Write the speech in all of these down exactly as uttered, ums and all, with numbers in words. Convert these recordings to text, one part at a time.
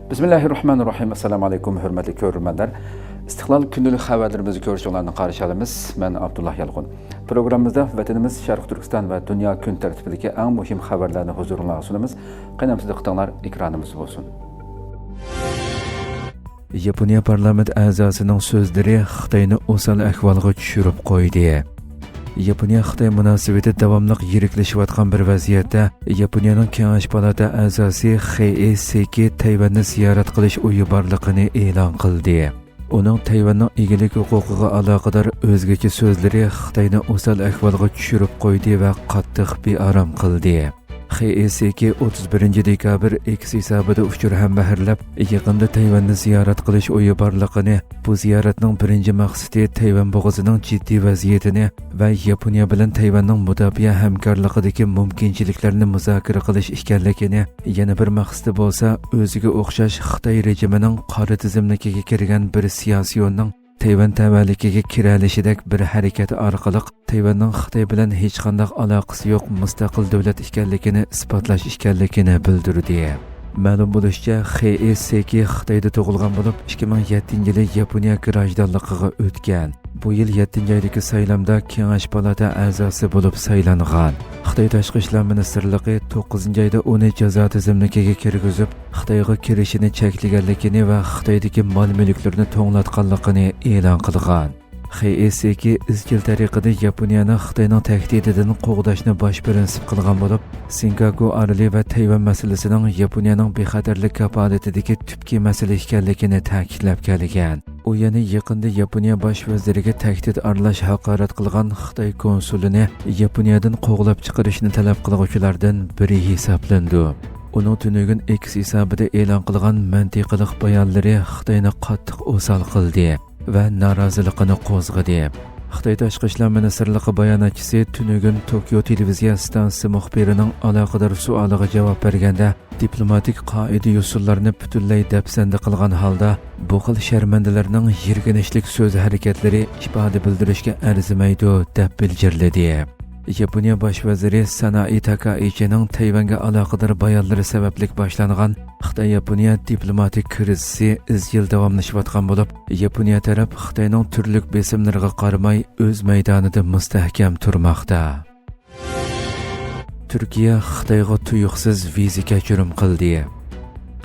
بىسمىللاھىررەھمانىررەھىم. ئەسسالامۇ ئەلەيكۇم، ھۆرمەتلىك كۆرۈرمەنلەر. ئىستىقلال كۈندىلىك خەۋەرلىرىمىزنى كۆرۈشۈڭلارنى قارشى ئالىمىز. مەن ئابدۇللا يالقۇن. پروگراممىمىزدا ۋەتىنىمىز، شەرقىي تۈركىستان ۋە دۇنيا كۈن تەرتىپىدىكى ئەڭ مۇھىم خەۋەرلەرنى ھۇزۇرۇڭلارغا سۇنىمىز. قېنى ئەمدى دىققىتىڭلار ئېكرانىمىزدا بولسۇن. ياپونىيە پارلامېنت ئەزاسىنىڭ سۆزلىرى خىتاينى ئوسال ئەھۋالغا چۈشۈرۈپ قويدى. ياپونىيە-خىتاي مۇناسىۋىتى داۋاملىق يىرىكلىشىۋاتقان بىر ۋەزىيەتتە، ياپونىيەنىڭ كېڭەش پالاتا ئەزاسى خېي سېكى تەيۋەننى زىيارەت قىلىش ئويى بارلىقىنى ئېلان قىلدى. ئۇنىڭ تەيۋەننىڭ ئىگىلىك ھوقۇقىغا ئالاقىدار ئۆزگىچە سۆزلىرى خىتاينى ئوسال ئەھۋالغا چۈشۈرۈپ قويدى ۋە قاتتىق بىئارام قىلدى. خېي سېكى ئوتتۇز بىرىنچى دېكابىر ئېكس ھېسابىدا ئۇچۇر ھەمبەھىرلەپ، يېقىندا تەيۋەننى زىيارەت قىلىش ئويى بارلىقىنى، بۇ زىيارەتنىڭ بىرىنچى مەقسىتى تەيۋەن بوغۇزىنىڭ جىددىي ۋەزىيىتىنى ۋە ياپونىيە بىلەن تەيۋەننىڭ مۇداپىئە ھەمكارلىقىدىكى مۇمكىنچىلىكلەرنى مۇزاكىرە قىلىش ئىكەنلىكىنى، يەنە بىر مەقسىتى بولسا ئۆزىگە ئوخشاش خىتاي رېجىمىنىڭ قارا تىزىملىكىگە كىرگەن بىر سىياسىيوننىڭ تەيۋەن تەۋەلىكىگە كىرەلىشىدەك بىر ھەرىكەت ئارقىلىق تەيۋەننىڭ خىتاي بىلەن ھېچقانداق ئالاقىسى يوق مۇستەقىل دۆلەت ئىكەنلىكىنى ئىسپاتلاش ئىكەنلىكىنى بىلدۈردى. مەلۇم بولۇشىچە، خېي سېكى خىتايدا تۇغۇلغان بولۇپ، ئىككى مىڭ يەتتىنچى يىلى ياپونىيە گراژدانلىقىغا ئۆتكەن. بۇ يىل يەتتىنچى ئايدىكى سايلامدا كېڭەش پالاتا ئەزاسى بولۇپ سايلانغان. خىتاي تاشقى ئىشلار مىنىستىرلىقى توققۇزىنچى ئايدا ئۇنى جازا تىزىملىكىگە كىرگۈزۈپ، خىتايغا كىرىشىنى چەكلىگەنلىكىنى ۋە خىتايدىكى مال-مۈلۈكلىرىنى توڭلاتقانلىقىنى ئېلان قىلغان. خېي سېكى ئىزچىل تەرىقىدە ياپونىيەنى خىتاينىڭ تەھدىتىدىن قوغداشنى باش پىرىنسىپ قىلغان بولۇپ، سىنكاكۇ ئارىلى ۋە تەيۋەن مەسىلىسىنىڭ ياپونىيەنىڭ بىخەتەرلىك كاپالىتىدىكى تۈپكى مەسىلە ئىكەنلىكىنى تەكىتلەپ كەلگەن. ئۇ يەنە يېقىندا ياپونىيە باش ۋەزىرىگە تەھدىت ئارىلاش ھاقارەت قىلغان خىتاي كونسۇلىنى ياپونىيەدىن قوغلاپ چىقىرىشنى تەلەپ قىلغۇچىلاردىن بىرى ھېسابلىنىدۇ. ئۇنىڭ تۈنۈگۈن ئېكس ھېسابىدا ئېلان قىلغان مەنتىقىلىق بايانلىرى خىتاينى قاتتىق ئوسال قىلدى ۋە نارازىلىقىنى قوزغىدى. خىتاي تاشقى ئىشلار مىنىستىرلىقى باياناتچىسى تۈنۈگۈن توكيو تېلېۋىزىيە ئىستانسىسى مۇخبىرىنىڭ ئالاقىدار سوئالىغا جاۋاب بەرگەندە، دىپلوماتىك قائىدە-يوسۇنلارنى پۈتۈنلەي دەپسەندە قىلغان ھالدا، بۇ خىل شەرمەندىلەرنىڭ يىرگىنچلىك سۆز ھەرىكەتلىرى ئىپادە بىلدۈرۈشكە ئەرزىمەيدۇ، دەپ بىلجىرلىدى. ياپونىيە باش ۋەزىرى سانائى تاكائىچىنىڭ تەيۋەنگە ئالاقىدار بايانلىرى سەۋەبلىك باشلانغان خىتاي-ياپونىيە دىپلوماتىك كىرىزىسى ئىزچىل داۋاملىشىۋاتقان بولۇپ، ياپونىيە تەرەپ خىتاينىڭ تۈرلۈك بېسىملىرىغا قارىماي ئۆز مەيدانىدا مۇستەھكەم تۇرماقتا. تۈركىيە خىتايغا تۇيۇقسىز ۋىزا كەچۈرۈم قىلدى.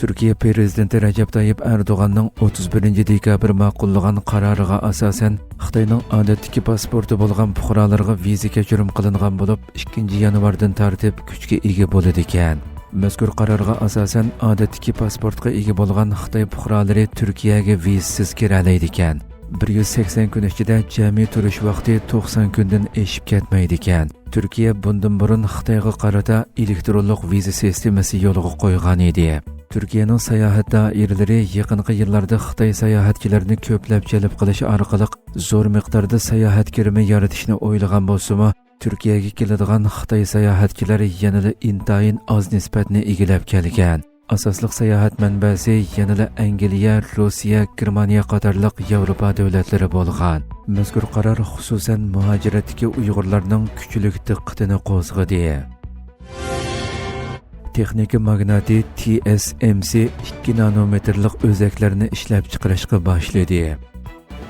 تۈركىيە پىرېزىدېنتى رەجەپ تايىپ ئەردوغاننىڭ ئوتتۇز بىرىنچى دېكابىر ماقۇللىغان قارارىغا ئاساسەن، خىتاينىڭ ئادەتتىكى پاسپورتى بولغان پۇقرالىرىغا ۋىزا كەچۈرۈم قىلىنغان بولۇپ، ئىككىنچى يانۋاردىن تارتىپ كۈچكە ئىگە بولىدىكەن. مەزكۇر قارارغا ئاساسەن، ئادەتتىكى پاسپورتقا ئىگە بولغان خىتاي پۇقرالىرى تۈركىيەگە ۋىزىسىز كىرەلەيدىكەن. بىر يۈز سەكسەن كۈن ئىچىدە جەمئىي تۇرۇش ۋاقتى توقسان كۈندىن ئېشىپ كەتمەيدىكەن. تۈركىيە بۇندىن بۇرۇن خىتايغا قارىتا ئېلېكترونلۇق ۋىزا سىستېمىسى يولغا قويغان ئىدى. تۈركىيەنىڭ ساياھەت دائىرىلىرى يېقىنقى يىللاردا خىتاي ساياھەتچىلىرىنى كۆپلەپ جەلپ قىلىش ئارقىلىق زور مىقداردا ساياھەت كىرىمى يارىتىشنى ئويلىغان بولسىمۇ، تۈركىيەگە كېلىدىغان خىتاي ساياھەتچىلەر يەنىلا ئىنتايىن ئاز نىسبەتنى ئىگىلەپ كەلگەن. ئاساسلىق ساياھەت مەنبەسى يەنىلا ئەنگلىيە، روسىيە، گېرمانىيە قاتارلىق ياۋروپا دۆلەتلىرى بولغان. مەزكۇر قارار خۇسۇسەن مۇھاجىرەتتىكى ئۇيغۇرلارنىڭ كۈچلۈك دىققىتىنى قوزغىدى. تېخنىكا ماگناتى تى ئېس ئېم سى ئىككى نانومېتىرلىق ئۆزەكلەرنى ئىشلەپچىقىرىشقا باشلىدى.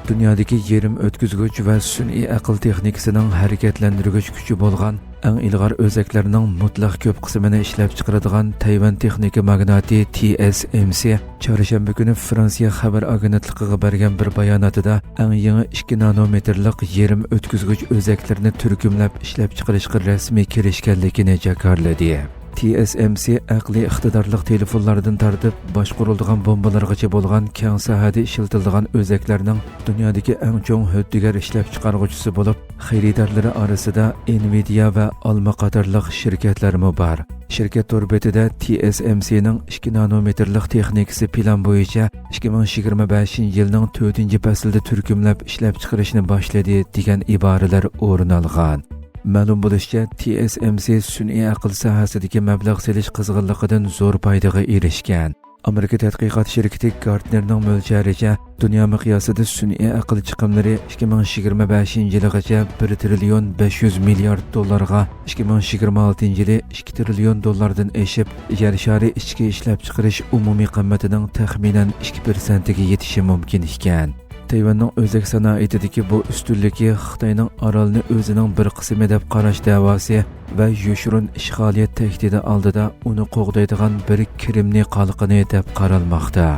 دۇنيادىكى يېرىم ئۆتكۈزگۈچ ۋە سۈنئىي ئەقىل تېخنىكىسىنىڭ ھەرىكەتلەندۈرگۈچ كۈچى بولغان ئەڭ ئىلغار ئۆزەكلەرنىڭ مۇتلەق كۆپ قىسمىنى ئىشلەپچىقىرىدىغان تەيۋەن تېخنىكا ماگناتى تى ئېس ئېم سى چارشەنبە كۈنى فرانسىيە خەۋەر ئاگېنتلىقىغا بەرگەن بىر باياناتىدا ئەڭ يېڭى ئىككى نانومېتىرلىق يېرىم ئۆتكۈزگۈچ ئۆزەكلىرىنى تۈركۈملەپ ئىشلەپچىقىرىشقا رەسمىي كىرىشكەنلىكىنى جاكارلىدى. تى ئېس ئېم سى ئەقلىي ئىقتىدارلىق تېلېفونلاردىن تارتىپ باشقۇرۇلىدىغان بومبىلارغىچە بولغان كەڭ ساھەدە ئىشلىتىلىدىغان ئۆزەكلەرنىڭ دۇنيادىكى ئەڭ چوڭ ھۆددىگەر ئىشلەپچىقارغۇچىسى بولۇپ، خېرىدارلىرى ئارىسىدا ئېنۋىدىيە ۋە ئالما قاتارلىق شىركەتلەرمۇ بار. شىركەت تور بېتىدە تى ئېس ئېم سىنىڭ ئىككى نانومېتىرلىق تېخنىكىسى پىلان بويىچە ئىككى مىڭ يىگىرمە بەشىنچى يىلنىڭ تۆتىنچى پەسلىدە تۈركۈملەپ ئىشلەپچىقىرىشنى باشلىدى، دېگەن ئىبارىلەر ئورۇن ئالغان. مەلۇم بولۇشىچە، تى ئېس ئېم سى سۈنئىي ئەقىل ساھەسىدىكى مەبلەغ سېلىش قىزغىنلىقىدىن زور پايدىغا ئېرىشكەن. ئامېرىكا تەتقىقات شىركىتى گارتنېرنىڭ مۆلچەرىچە، دۇنيا مىقياسىدا سۈنئىي ئەقىل چىقىملىرى ئىككى مىڭ يىگىرمە بەشىنچى يىلىغىچە بىر تىرىليون بەش يۈز مىليارد دوللارغا، ئىككى مىڭ يىگىرمە ئالتىنچى يىلى ئىككى تىرىليون دوللاردىن ئېشىپ، يەر شارى ئىچكى ئىشلەپچىقىرىش ئومۇمىي قىممىتىنىڭ تەخمىنەن ئىككى پىرسەنتىگە يېتىشى مۇمكىن ئىكەن. تەيۋەننىڭ ئۆزەك سانائىتىدىكى بۇ ئۈستۈنلۈكى خىتاينىڭ ئارالنى ئۆزىنىڭ بىر قىسمى دەپ قاراش دەۋاسى ۋە يوشۇرۇن ئىشغالىيەت تەھدىتى ئالدىدا ئۇنى قوغدايدىغان بىر كىرىمنى قالقىنى دەپ قارالماقتا.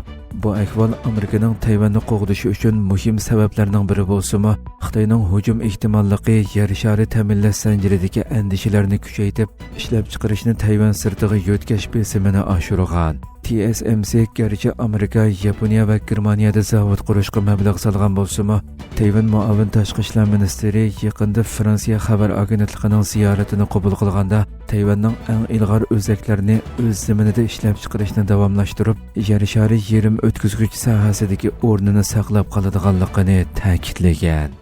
بۇ ئەھۋال ئامېرىكىنىڭ تەيۋەننى قوغدىشى ئۈچۈن مۇھىم سەۋەبلەرنىڭ بىرى بولسىمۇ، خىتاينىڭ ھۇجۇم ئېھتىماللىقى يەر شارى تەمىنلەش زەنجىرىدىكى ئەندىشىلەرنى كۈچەيتىپ، ئىشلەپچىقىرىشنى تەيۋەن سىرتىغا يۆتكەش بېسىمىنى ئاشۇرغان. تى ئېس ئېم سى گەرچە ئامېرىكا، ياپونىيە ۋە گېرمانىيەدە زاۋۇت قۇرۇشقا مەبلەغ سالغان بولسىمۇ، تەيۋەن مۇئاۋىن تاشقى ئىشلار مىنىستىرى يېقىندا فرانسىيە خەۋەر ئاگېنتلىقىنىڭ زىيارىتىنى قوبۇل قىلغاندا، تەيۋەننىڭ ئەڭ ئىلغار ئۆزەكلىرىنى ئۆز زېمىنىدا ئىشلەپچىقىرىشنى داۋاملاشتۇرۇپ، يەر شارى يېرىم ئۆتكۈزگۈچ ساھەسىدىكى ئورنىنى ساقلاپ قالىدىغانلىقىنى تەكىتلىگەن.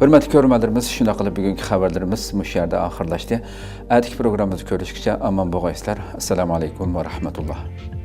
ھۆرمەتلىك كۆرۈرمەنلىرىمىز، شۇنداق قىلىپ بۈگۈنكى خەۋەرلىرىمىز مۇشۇ يەردە ئاخىرلاشتى. ئەتىكى پروگراممىمىزدا كۆرۈشكىچە ئامان بولغايسىلەر. ئەسسالامۇ ئەلەيكۇم ۋە رەھمەتۇللا.